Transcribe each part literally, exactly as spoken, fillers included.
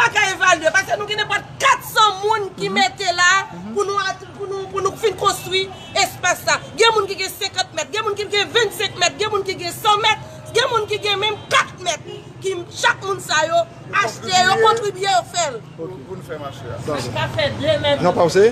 pa ka evalye, paske nou gen nenpòt kat san moun ki mete la pou nou, at- pou nou, pou nou fin konstwi espas sa. Gen moun ki gen senkant mèt, gen moun ki gen vennsenk mèt, gen moun ki gen san Yo kontribye, yo fè l. Pou n fè mache a. Sa ka fè de mèt. Non, pa w se?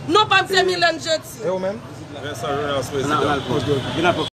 Non, pa m se Milène Jeanty. E ou menm? Vincent Jonas, prezidan.